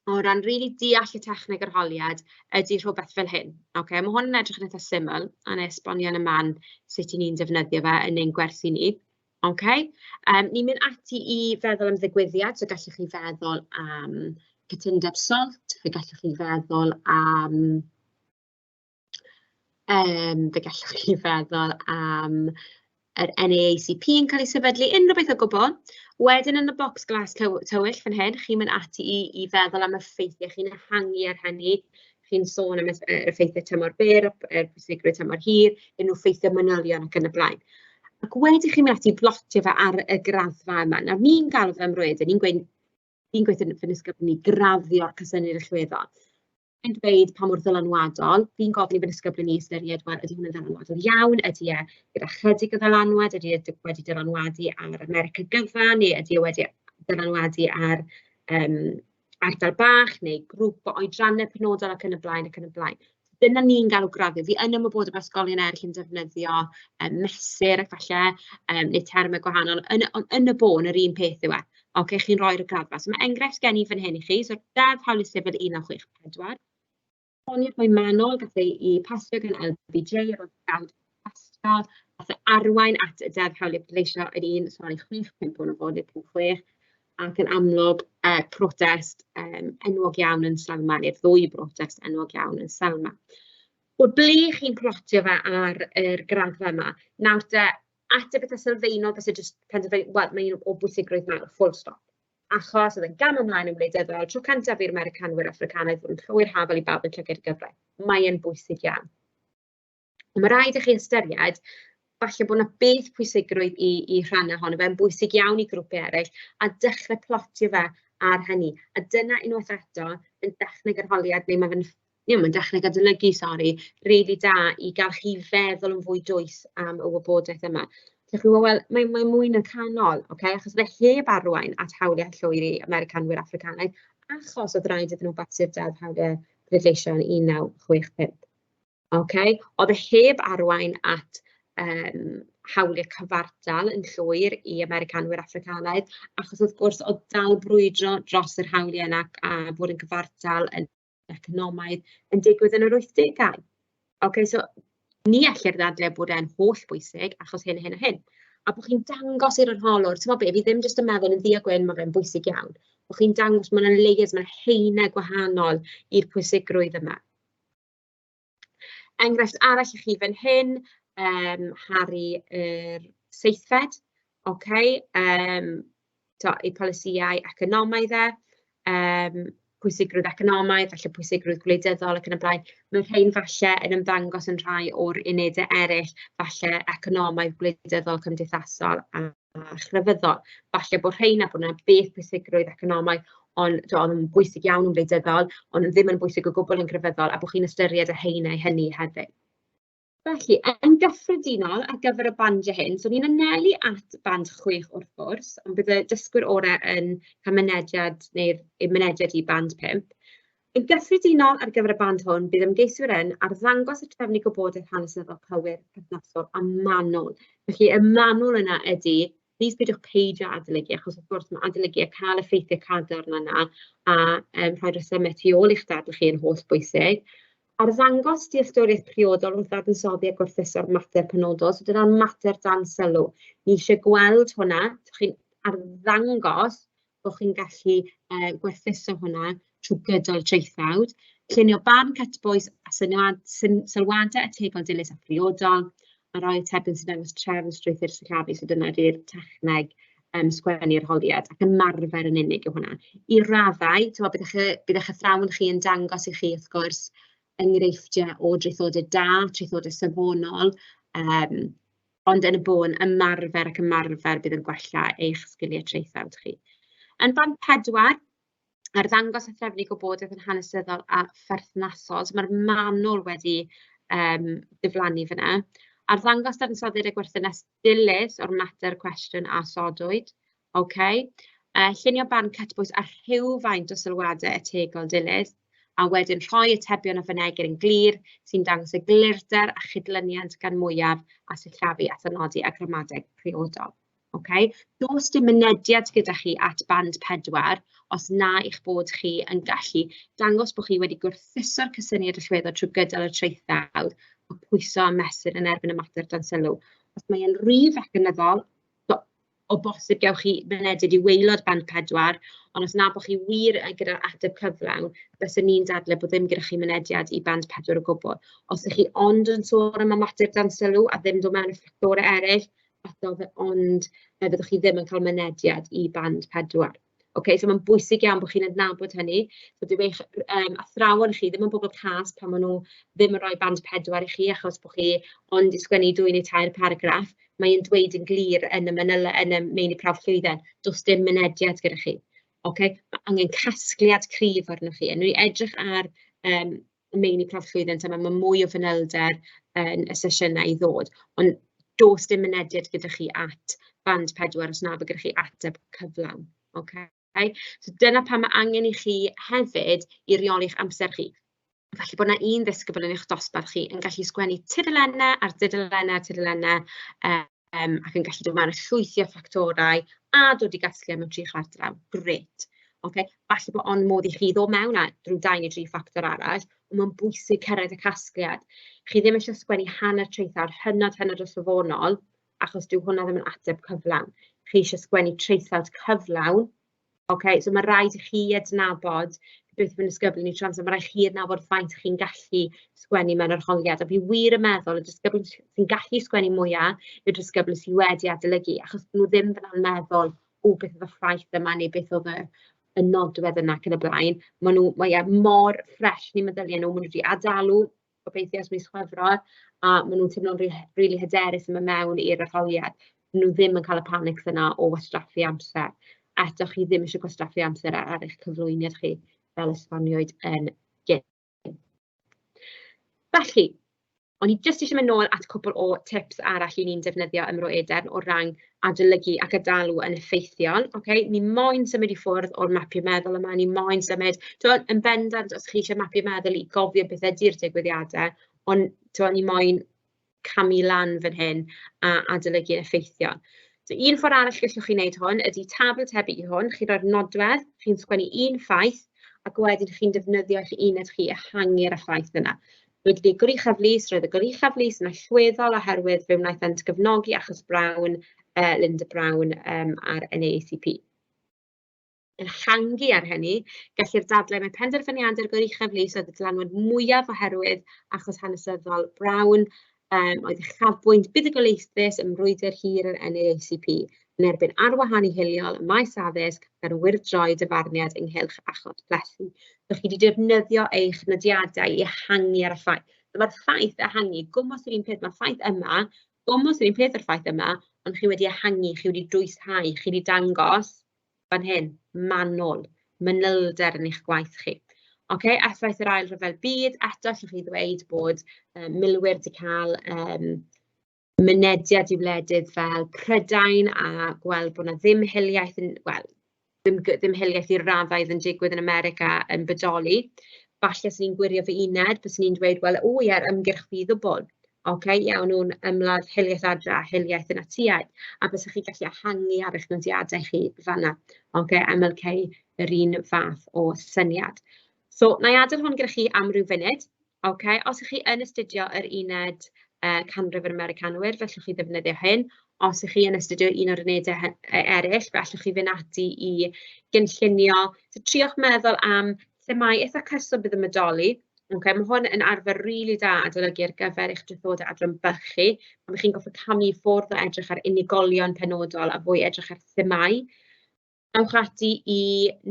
o ran rili deall y techneg arholiad ydy rhywbeth fel hyn. Ocê, ma' hwn yn edrych yn eitha syml, a wna i esbonio yn y man sut 'y ni'n defnyddio fe yn ein gwersi ni. Ocê, ni'n mynd ati i feddwl am ddigwyddiad, so gallwch chi feddwl am cytundeb SALT, fe gallwch chi feddwl am fe gallwch chi feddwl am yr NAACP yn cael ei sefydlu, unrhyw beth o gwbl. Wedyn yn y bocs glas tywyll fan hyn, chi'n mynd ati i feddwl am y ffeithiau, chi'n ehangu ar hynny, chi'n sôn am y effeithiau tymor byr, y pwysigrwydd tymor hir, unrhyw ffeithiau manylion ac yn y blaen. Ac wedyn chi'n mynd ati i blotio fe ar y graddfa yma. Nawr ni'n galw fe ymrwyd, ni'n gweud, fi'n gweithio yn fy nisgybl ni graddio'r cysyniad allweddol. Yn dweud pa mor ddylanwadol, fi'n gofyn i fy nisgyblion i ystyried, wel, ydy hwn yn ddylanwadol iawn, ydy e gyda chydig o ddylanwad, ydy e wedi dylanwadu ar America gyfan, neu ydy e wedi dylanwadu ar ardal bach, neu grŵp o oedrannau penodol ac yn y blaen ac yn y blaen. Dyna ni'n galw graddio. Fi yn ymwybodol bod ysgolion eraill yn defnyddio mesur ac falle, neu termau gwahanol, ond yn y bôn yr un peth yw e. Ocê, chi'n rhoi'r graddfa. So mae enghraifft gen i fan hyn i chi. So Deddf Hawliau Sifil 1964. Esboniad mwy manwl gath ei pasio gan LBJ ar ôl degawd o protestio, gath ei arwain at y Deddf Hawliau Pleidleisio yn un, sori, 65 hwn o fod, neu 56, ac yn amlwg protest enwog iawn yn Selma, neu'r ddwy brotest enwog iawn yn Selma. Wel, ble chi'n plotio fe ar yr graddfa yma? Nawr te, ateb eitha sylfaenol byse jyst penderfynu, wel, mae un o bwysigrwydd mawr, full stop. Achos oedd e'n gam ymlaen yn wleidyddol, tro cyntaf i'r Americanwyr Affricanaidd fod yn llwyr hafal i bawb yn llygad y gyfraith. Mae e'n bwysig iawn. Ond mae rhaid i chi ystyried, falle bod 'na beth pwysigrwydd i rhannau ohono fe, yn bwysig iawn i grwpiau eraill, a dechrau plotio fe ar hynny. A dyna unwaith eto yn dechneg arholiad, neu mae fe'n, ie, mae'n dechneg adolygu, sori, rili da i gael chi feddwl yn fwy dwys am y wybodaeth yma. Felly chi'n gwybod, wel, mae mwy na'r canol, ocê, achos oedd e heb arwain at hawliau llwyr i Americanwyr Affricanaidd, achos oedd rhaid iddyn nhw basio'r Deddf Hawliau pleidleisio yn 1965. Okay? Oedd e heb arwain at hawliau cyfartal yn llwyr i Americanwyr Affricanaidd, achos wrth gwrs oedd dal brwydro dros yr hawliau yna a bod yn gyfartal yn economaidd yn digwydd yn yr 80au. Okay, so ni ellir ddadlau bod e'n holl bwysig achos hyn, hyn a hyn. A bod chi'n dangos i'r arholwr, ti'n gwybod be, fi ddim jyst yn meddwl yn ddu a gwyn, mae fe'n bwysig iawn. Bod chi'n dangos, mae yna layers, mae yna haenau gwahanol i'r pwysigrwydd yma. Enghraifft arall i chi fan hyn, Harri yr Seithfed, ocê, tibod, ei polisïau economaidd e, pwysigrwydd economaidd, falle pwysigrwydd gwleidyddol ac yn y blaen. Mae rhein falle yn ymddangos yn rhai o'r unedau eraill, falle economaidd, gwleidyddol, cymdeithasol a chrefyddol. Falle bod rheina, bod 'na beth pwysigrwydd economaidd, ond tibod, oedd yn bwysig iawn yn wleidyddol, ond ddim yn bwysig o gwbl yn grefyddol, a bod chi'n ystyried y haenau hynny hefyd. Felly, yn gyffredinol, ar gyfer y bandiau hyn, so ni'n anelu at band 6 wrth gwrs, ond bydd y dysgwyr orau yn cael mynediad neu'r mynediad i band 5. Yn gyffredinol, ar gyfer y band hwn, bydd ymgeiswyr yn arddangos y trefnu gwybodaeth hanesyddol cywir, perthnasol a manwl. Felly, y manwl yna ydy, plis peidiwch peidio adolygu, achos wrth gwrs mae adolygu a cael effeithiau cadarn yna a rhoi rhesymau tu ôl i'ch dadl chi yn holl bwysig. Arddangos dealltwriaeth priodol wrth ddadansoddi a gwerthuso'r mater penodol. So dyna'r mater dan sylw. Ni eisiau gweld hwnna. So chi'n arddangos bod chi'n gallu gwerthuso hwnna trwy gydol y traethawd. Llunio barn cytbwys a sylwadau ategol dilys a phriodol, a rhoi atebion sy'n dangos trefn strwythur sillafu. So dyna ydy'r techneg sgwennu arholiad, ac ymarfer yn unig yw hwnna. I raddau, timod, bydd eich athrawon chi yn dangos i chi, wrth gwrs, enghreifftiau o draethodau da, traethodau safonol, ond yn y bôn, ymarfer ac ymarfer bydd yn gwella eich sgiliau traethawd chi. Yn band 4, arddangos a threfnu gwybodaeth yn hanesyddol a pherthnasol. So mae'r manwl wedi diflannu fan'na. Arddangos dadansoddiad a gwerthynas dilys o'r mater cwestiwn a osodwyd. OK. Llunio barn cytbwys a rhywfaint o sylwadau ategol dilys, a wedyn rhoi atebion a fynegir yn glir sy'n dangos eglurder a chydlyniant gan mwyaf a sillafu a thynodi a gramadeg priodol. OK? Does dim mynediad gyda chi at band 4 os na eich bod chi yn gallu dangos bod chi wedi gwerthuso'r cysyniad allweddol trwy gydol y traethawd a pwyso a mesur yn erbyn y mater dan sylw. Os mae e'n rhy fecanyddol, o bosib gewch chi mynediad i waelod band 4, ond os na bod chi wir gyda'r ateb cyflawn, byswn i'n dadlau bod ddim gyda chi mynediad i band 4 o gwbl. Os ydych chi ond yn sôn am y mater dan sylw a ddim dod mewn i ffactorau eraill, eto fe ond fyddwch chi ddim yn cael mynediad i band 4. OK, so mae'n bwysig iawn bod chi'n adnabod hynny. So dyw eich athrawon chi ddim yn bobl cas pan maen nhw ddim yn rhoi band 4 i chi achos bod chi ond i sgwennu 2 neu 3 paragraff. Mae'n dweud yn glir yn y manylau, yn y meini prawf llwyddiant, does dim mynediad gyda chi. OK, mae angen casgliad cryf arnoch chi. A nhw'n edrych ar meini prawf llwyddiant yma, mae mwy o fanylder yn y sesiynau i ddod, ond does dim mynediad gyda chi at band 4 os na bod gyda chi ateb cyflawn. Okay? So dyna pam mae angen i chi hefyd i reoli'ch amser chi. Falle bod yna un ddisgybl yn eich dosbarth chi yn gallu sgwennu tudalennau ar dudalennau ar tudalennau, ac yn gallu dod mewn â llwythi o ffactorau a dod i gasgliad mewn 3/4 awr. Grêt. Okay? Falle bod ond modd i chi ddod mewn â drwy 2 neu 3 ffactor arall, ond mae'n bwysig cyrraedd y casgliad. Chi ddim eisiau sgwennu hanner traethawd hynod, hynod o safonol, achos dyw hwnna ddim yn ateb cyflawn. Chi eisiau sgwennu traethawd cyflawn. OK, so mae rhaid i chi adnabod, beth yw'n ddisgybl ni trwy amser, mae rhaid chi adnabod faint chi'n gallu sgwennu mewn arholiad. A fi wir yn meddwl y disgybl sy'n gallu sgwennu mwyaf yw'r disgybl sydd wedi adolygu, achos nhw ddim fyna'n meddwl, o, beth oedd y ffaith yma neu beth oedd y nodwedd yna ac yn y blaen. Maen nhw, mae e mor ffres yn eu meddyliau nhw, maen nhw wedi adalw gobeithio ers mis Chwefror, a maen nhw'n teimlo'n rili hyderus yn mynd mewn i'r arholiad. Maen nhw ddim yn cael y panics yna o wastraffu amser. A eto, chi ddim eisiau gwastraffu amser ar eich cyflwyniad chi, fel esboniwyd yn gynt. Felly, O'n i jyst eisiau mynd nôl at cwpl o tips arall 'y ni'n defnyddio ym Mro Edern o ran adolygu ac adalw yn effeithiol. Ocê, ni moyn symud i ffwrdd o'r mapio meddwl yma, ni moyn symud, timod, yn bendant os chi isie mapio meddwl i gofio beth ydy'r digwyddiadau, ond timod, ni moyn camu lan fan hyn a adolygu'n effeithiol. So un ffordd arall gallwch chi wneud hwn ydy tabl tebyg i hwn, chi'n rhoi'r nodwedd, chi'n sgwennu un ffaith, ac wedyn chi'n defnyddio eich uned chi ehangu'r ffaith yna. Roedd y Goruchaf Lys, roedd y Goruchaf Lys yn allweddol oherwydd fe wnaethant gefnogi achos Brown, Linda Brown a'r NAACP. Ehangu ar hynny, gellir dadlau mai penderfyniadau'r Goruchaf Lys oedd y dylanwad mwyaf oherwydd achos hanesyddol Brown, oedd uchafbwynt buddugoliaethus ym mrwydr hir yr NAACP yn erbyn arwahanu hiliol ym maes addysg gan wyrdroi dyfarniad ynghylch achos Plessy. So chi 'di defnyddio eich nodiadau i ehangu ar y ffaith. So ma'r ffaith ehangu gwmws yr un peth, ma'r ffaith yma, gwmws yr un peth â'r ffaith yma, ond chi wedi ehangu, chi wedi dwyshau, chi wedi dangos fan hyn, manwl, manylder yn eich gwaith chi. Ocê, effaith yr Ail Ryfel Byd, eto allwch chi ddweud bod milwyr 'di cael mynediad i wledydd fel Prydain a gweld bod 'na ddim hiliaeth yn, wel, ddim hiliaeth i'r raddau oedd yn digwydd yn America yn bodoli. Falle 'swn i'n gwirio fy uned, byswn i'n dweud, wel, o ie, yr ymgyrch ddidwbl. Ocê, ie, o'n nhw'n ymladd hiliaeth adra a hiliaeth y Natsïaid, a bysech chi'n gallu ehangu ar eich nodiadau chi fan'na. Ocê, MLK, yr un fath o syniad. So, wna i adael hwn gyda chi am ryw funud. Ocê, os 'y chi yn astudio yr uned canrif yr Americanwyr, fe allwch chi ddefnyddio hyn. Os 'y chi yn astudio un o'r unedau eraill, fe allwch chi fynd ati i gynllunio. So, triwch meddwl am themâu eitha cyson bydd yn bodoli. Ocê, ma' hwn yn arfer rili da adolygu ar gyfer eich traethodau adran byrchu, pan 'y chi'n gorfod camu i ffwrdd o edrych ar unigolion penodol a fwy edrych ar themâu. Ewch ati i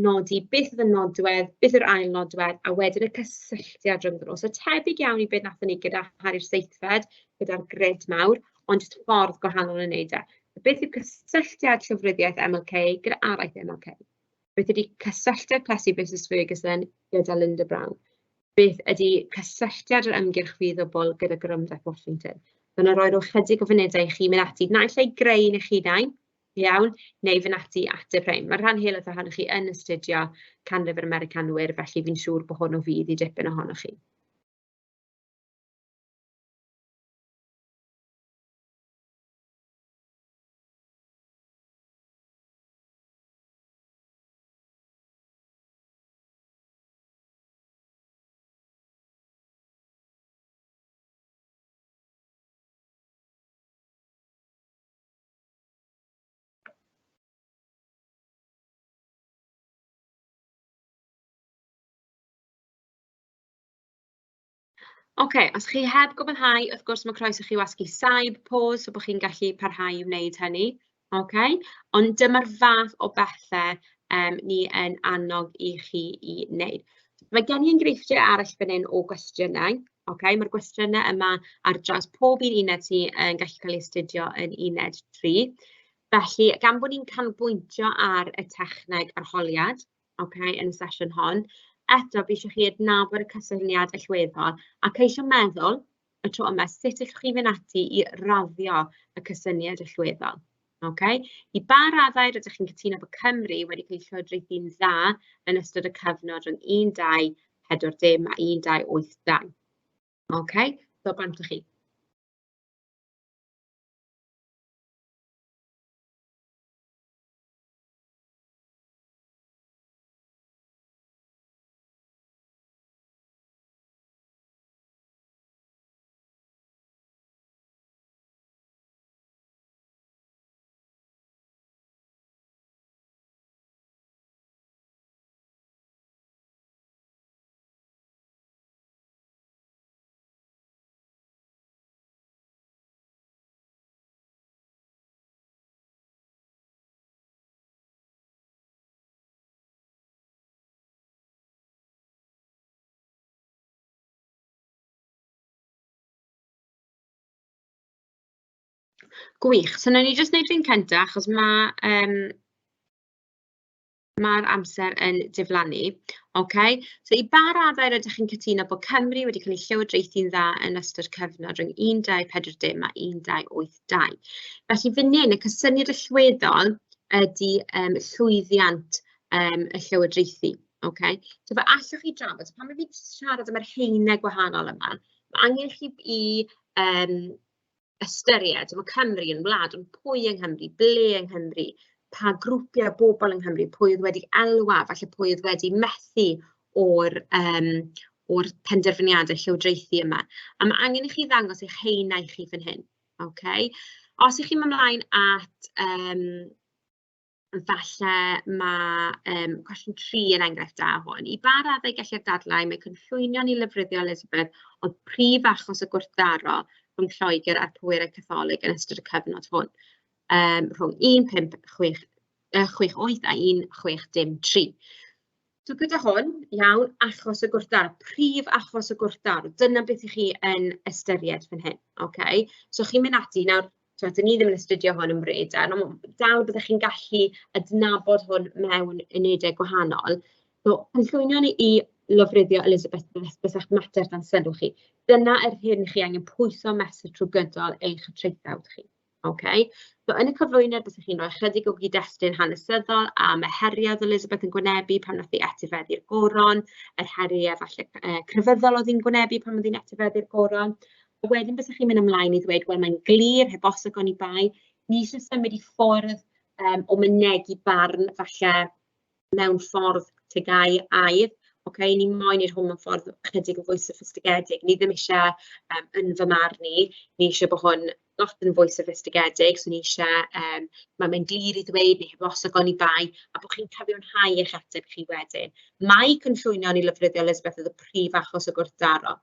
nodi beth oedd y nodwedd, beth yw'r ail nodwedd, a wedyn y cysylltiad rhyngddyn nhw. So tebyg iawn i beth wnaethon ni gyda Harri'r Seithfed, gyda'r grid mawr, ond jyst ffordd gwahanol o wneud e. Beth yw cysylltiad llofruddiaeth MLK gyda araith MLK? Beth ydy cysylltiad Plessy versus Ferguson gyda Linda Brown? Beth ydy cysylltiad yr ymgyrch fuddugol gyda Gorymdaith Washington? Dyna roi rhyw chydig o funudau i chi mynd ati, naill ai greu un eich hunain, iawn, neu fynd ati i ateb rhein. Mae'r rhan helaeth ohonoch chi yn astudio canrif yr Americanwyr, felly fi'n siŵr bod hwn o fudd i dipyn ohonoch chi. Oce, os chi heb gwblhau, wrth gwrs ma' croeso i chi wasgu saib, pause, so bod chi'n gallu parhau i wneud hynny. Oce, ond dyma'r fath o bethe ni yn annog i chi i wneud. Mae gen i enghreifftiau arall fan hyn o gwestiynau. Oce, mae'r gwestiynau yma ar draws pob un uned sy yn gallu cael ei astudio yn uned 3. Felly, gan bod ni'n canolbwyntio ar y techneg arholiad, oce, yn y sesiwn hon, eto fi eisiau chi adnabod y cysylltiad allweddol a ceisio meddwl y tro yma sut allwch chi fynd ati i raddio y cysyniad allweddol. Oce? I ba raddau rydych chi'n cytuno bod Cymru wedi cael ei llywodraethu'n dda yn ystod y cyfnod rhwng 1240 a 1282? Oce, so bant â chi. Gwych. So wnawn ni jyst wneud un cynta, achos ma' yym... Mae'r amser yn diflannu. OK, so i ba raddau rydych chi'n cytuno bod Cymru wedi cael ei llywodraethu'n dda yn ystod cyfnod rhwng 1240 a 1282? Felly fan hyn, y cysyniad allweddol ydy llwyddiant y llywodraethu. OK, so fe allwch chi drafod, so pan fi'n siarad am yr haenau gwahanol yma, mae angen chi i ystyried, mae Cymru yn wlad, ond pwy yng Nghymru, ble yng Nghymru, pa grwpiau o bobl yng Nghymru, pwy oedd wedi elwa, falle pwy oedd wedi methu o'r o'r penderfyniadau llywodraethu yma. A mae angen i chi ddangos eich haenau chi fan hyn. OK? Os ych chi'n mynd ymlaen at falle ma' cwestiwn 3 yn enghraifft da o hwn. I ba raddau gellir dadlau mae cynllwynion i lofruddio Elizabeth oedd prif achos y gwrthdaro rhwng Lloegr a'r pwerau Catholig yn ystod y cyfnod hwn, rhwng 1568 a 1603? So gyda hwn, iawn, achos y gwrthdaro, prif achos y gwrthdaro, dyna beth 'y chi yn ystyried fan hyn, ocê? So chi'n mynd ati nawr, timod, 'dyn ni ddim yn astudio hwn yn Breda, ond dal byddech chi'n gallu adnabod hwn mewn unedau gwahanol. So cynllwynion i lofruddio Elizabeth bysa'ch mater dan sylw chi. Dyna yr hyn chi angen pwyso mesur trwy gydol eich traethawd chi. OK? So yn y cyflwyniad bysech chi'n rhoi ychydig o gyd-destun hanesyddol am y heriau oedd Elizabeth yn gwynebu pan wnaeth hi etifeddu'r goron, yr heriau falle crefyddol oedd hi'n gwynebu pan oedd hi'n etifeddu'r goron. A wedyn bysech chi'n mynd ymlaen i ddweud, wel, mae'n glir, heb os ac oni bai, ni eisiau symud i ffwrdd o mynegi barn falle mewn ffordd TGAU aidd. Ocê, ni moyn wneud hwn mewn ffordd chydig yn fwy soffistigedig. Ni ddim isie, yn fy marn i, ni isie bod hwn lot yn fwy soffistigedig. So ni isie, mae'n glir i ddweud, neu heb os ac oni bai, a bod chi'n cyfiawnhau eich ateb chi wedyn. Mae cynllwynion i lofruddio Elizabeth oedd y prif achos o gwrthdaro.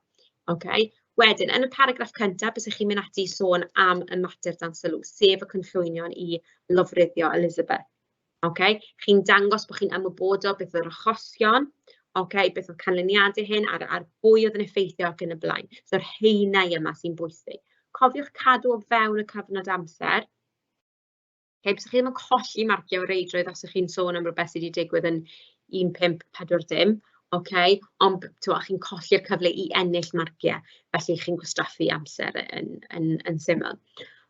Ocê. Wedyn, yn y paragraff cyntaf, bysech chi'n mynd ati i sôn am y mater dan sylw, sef y cynllwynion i lofruddio Elizabeth. Ocê. Chi'n dangos bod chi'n ymwybodol beth oedd yr achosion, ocê, beth oedd canlyniadau hyn, ar bwy oedd yn effeithio ac yn y blaen. So'r haenau yma sy'n bwysig. Cofiwch cadw o fewn y cyfnod amser. Ocê, bysech chi ddim yn colli marciau o reidrwydd os ych chi'n sôn am rywbeth sydd wedi digwydd yn 1540, ocê, ond timod, chi'n colli'r cyfle i ennill marciau, felly chi'n gwastraffu amser yn, yn, yn syml.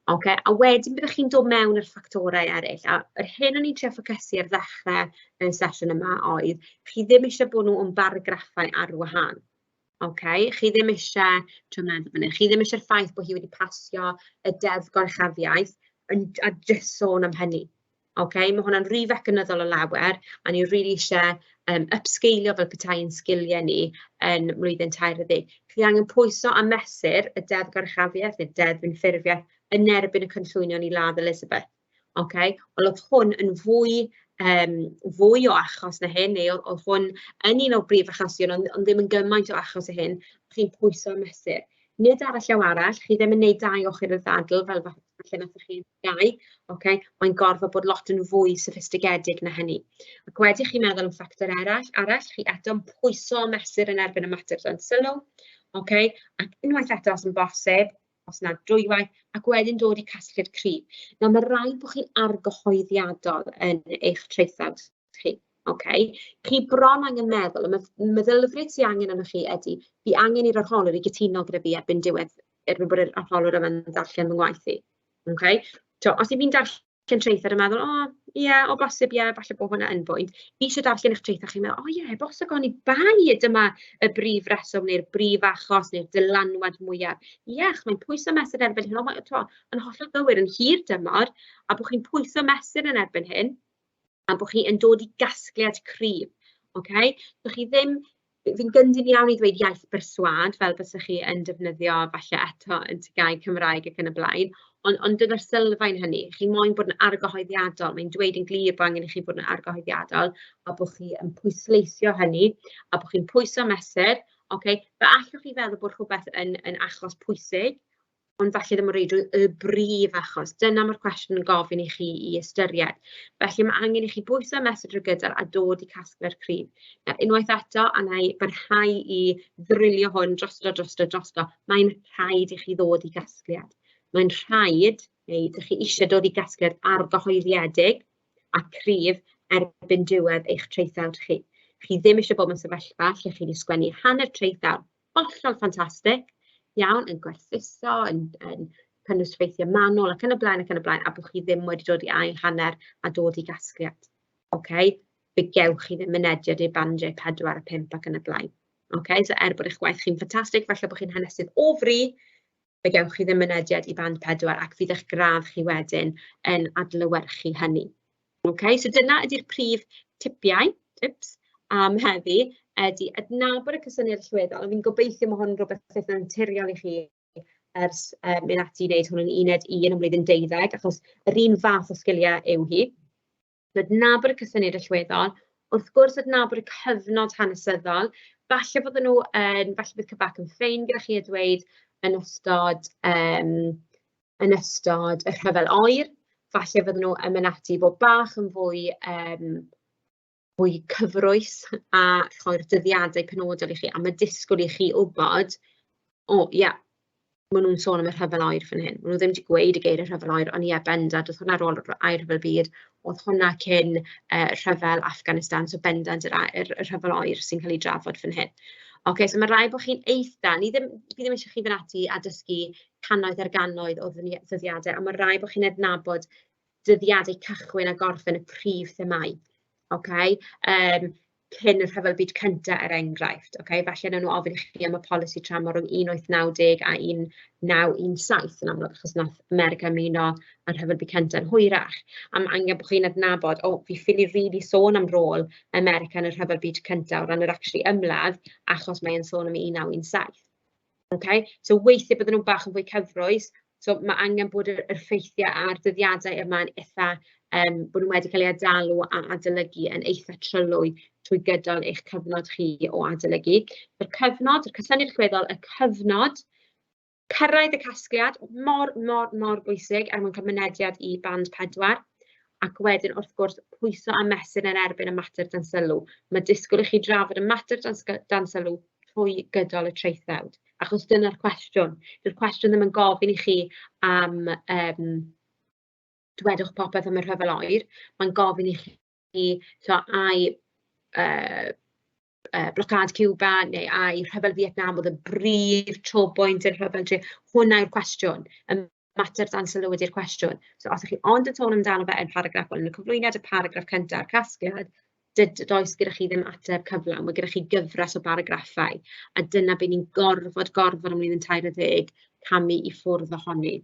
Ocê, a wedyn byddwch chi'n dod mewn i'r ffactorau eraill, a yr hyn o'n i'n trio ffocysu ar ddechrau y sesiwn yma oedd, chi ddim eisiau bod nhw yn baragraffau ar wahân. Ocê, chi ddim isie, trio meddwl fan hyn, chi ddim isie'r ffaith bod hi wedi pasio y Deddf Goruchafiaeth yn, a jyst sôn am hynny. Ocê, mae hwnna'n rhy fecanyddol o lawer, a ni rili isie upscalio fel petai ein sgiliau ni yn mlwyddyn 13. Chi angen pwyso a mesur y Deddf Goruchafiaeth neu Deddf Unffurfiaeth yn erbyn y cynllwynion i ladd Elizabeth. Ocê, wel oedd hwn yn fwy fwy o achos na hyn, neu oedd hwn yn un o'r brif achosion, ond ddim yn gymaint o achos o hyn. Chi'n pwyso a mesur. Nid ar y llaw arall, chi ddim yn gwneud dau ochr y ddadl fel falle nathoch chi gau, ocê, mae'n gorfod bod lot yn fwy soffistigedig na hynny. Ac wedi chi meddwl am ffactor arall, arall, chi eto'n pwyso a mesur yn erbyn y mater dan sylw, ocê, ac unwaith eto os yn bosib, os nad dwywaith, ac wedyn dod i casgliad cryf. Nawr, mae rhaid bod chi'n argyhoeddiadol yn eich traethawd chi, ocê? Chi bron angen meddwl, y meddylfryd sy angen arnoch chi ydy, fi angen i'r arholwr i gytuno gyda fi erbyn diwedd, erbyn bod yr arholwr yma'n darllen fy ngwaith i, ocê? Tibod, os 'y fi'n darllen traethawd yn meddwl, "O ie, o bosib ie, falle bod hwnna yn bwynt." Fi isie darllen eich traethawd chi'n meddwl, "O ie, heb os ac oni bai dyma y brif reswm neu'r brif achos neu'r dylanwad mwyaf." Ie, achos mae'n pwyso mesur erbyn hyn, o mae tibod, yn hollol gywir yn hir dymor, a bod chi'n pwyso mesur yn erbyn hyn, a bod chi yn dod i gasgliad cryf, ocê? So chi ddim, fi'n gyndyn iawn i ddweud iaith berswâd, fel bysech chi yn defnyddio falle eto yn TGAU Cymraeg ac yn y blaen, ond dyna'r sylfaen hynny. Chi moyn bod yn argyhoeddiadol, mae'n dweud yn glir bod angen i chi fod yn argyhoeddiadol, a bod chi yn pwysleisio hynny, a bod chi'n pwyso mesur, ocê? Fe allwch chi feddwl bod rhywbeth yn, yn achos pwysig, ond falle ddim o reidrwydd y brif achos. Dyna mae'r cwestiwn yn gofyn i chi i ystyried. Felly mae angen i chi bwyso mesur drwy gydol a dod i casglu'r cryf. Nawr, unwaith eto, a wna i barhau i ddrilio hwn drosto, drosto, drosto, mae'n rhaid i chi ddod i gasgliad. Mae'n rhaid, neu ydych chi eisiau dod i gasgliad argyhoeddiedig a cryf erbyn diwedd eich traethawd chi. Chi ddim eisiau bod mewn sefyllfa lle chi wedi sgwennu hanner traethawd hollol ffantastig, iawn, yn gwerthuso, yn cynnwys ffeithiau manwl ac yn y blaen ac yn y blaen, a bod chi ddim wedi dod i ail hanner a dod i gasgliad. Okay? Fe gewch chi ddim mynediad i'r bandiau 4 a 5 ac yn y blaen. Okay? So er bod eich gwaith chi'n ffantastig, falle bod chi'n hanesydd o fri, fe gewch chi ddim mynediad i band 4 ac fydd eich gradd chi wedyn yn adlewyrchu hynny. Okay? So dyna ydy'r prif tipiau, tips, am heddi, ydy adnabod y cysyniad allweddol. A fi'n gobeithio mae hwn yn rhywbeth eitha naturiol i chi ers mynd ati i wneud hwn yn uned 1 yn blwyddyn 12, achos yr un fath o sgiliau yw hi. So adnabod y cysyniad allweddol, wrth gwrs adnabod y cyfnod hanesyddol. Falle fydden nhw yn, falle bydd Cybac yn ffein gyda chi a dweud yn ystod y rhyfel oer, falle fydden nhw yn mynd ati i fod bach yn fwy cyfrwys a rhoi'r dyddiadau penodol i chi, a mae disgwyl i chi wybod, o ie, maen nhw'n sôn am y rhyfel oer fan hyn. Maen nhw ddim wedi gweud y geiriau rhyfel oer, ond ie, bendant, oedd hwnna ar ôl yr ail rhyfel byd, oedd hwnna cyn rhyfel Afghanistan, so bendant yr rhyfel oer sy'n cael ei drafod fan hyn. Ocê, so ma' raid bod chi'n eitha, fi ddim eisiau chi fynd ati a dysgu cannoedd ar gannoedd o ddyddiadau, ond ma' raid bod chi'n adnabod dyddiadau cychwyn a gorffen y prif themâu. Ocê, cyn y Rhyfel Byd Cynta, er enghraifft. Ocê, falle wnawn nhw ofyn i chi am y polisi tramor rhwng 1890 a 1917 yn amlwg, achos wnaeth America ymuno â'r Rhyfel Byd Cynta yn hwyrach. A ma' angen bod chi'n adnabod, o, fi ffili rili sôn am rôl America yn y Rhyfel Byd Cynta o ran yr actually ymladd, achos mae'n sôn am 1917. Okay? So weithiau bydden nhw bach yn fwy cyfrwys, so ma' angen bod yr ffeithiau a'r dyddiadau yma'n eitha, bod nhw wedi cael eu adalw a adolygu yn eitha trylwy trwy gydol eich cyfnod chi o adolygu. Yr cyfnod, y cysyniad allweddol, y cyfnod, cyrraedd y casgliad, mor, mor, mor bwysig er mwyn cael mynediad i band 4, ac wedyn wrth gwrs pwyso a mesur yn erbyn y mater dan sylw. Mae disgwyl i chi drafod y mater dan sylw trwy gydol y traethawd, achos dyna'r cwestiwn. Dyw'r cwestiwn ddim yn gofyn i chi am dwedwch popeth am y rhyfel oer, mae'n gofyn i chi so, ai blocâd Cuba neu ai rhyfel Vietnam oedd y brif trobwynt i'r rhyfel. Hwnna yw'r cwestiwn. Y mater dan sylw ydy'r cwestiwn. So os ydych chi ond yn sôn amdano fe yn paragraff, wel, yn y cyflwyniad, y paragraff cyntaf a'r casgliad, does gyda chi ddim ateb cyflawn, mae gyda chi gyfres o baragraffau, a dyna be ni'n gorfod ym mlwyddyn 13 camu i ffwrdd ohoni.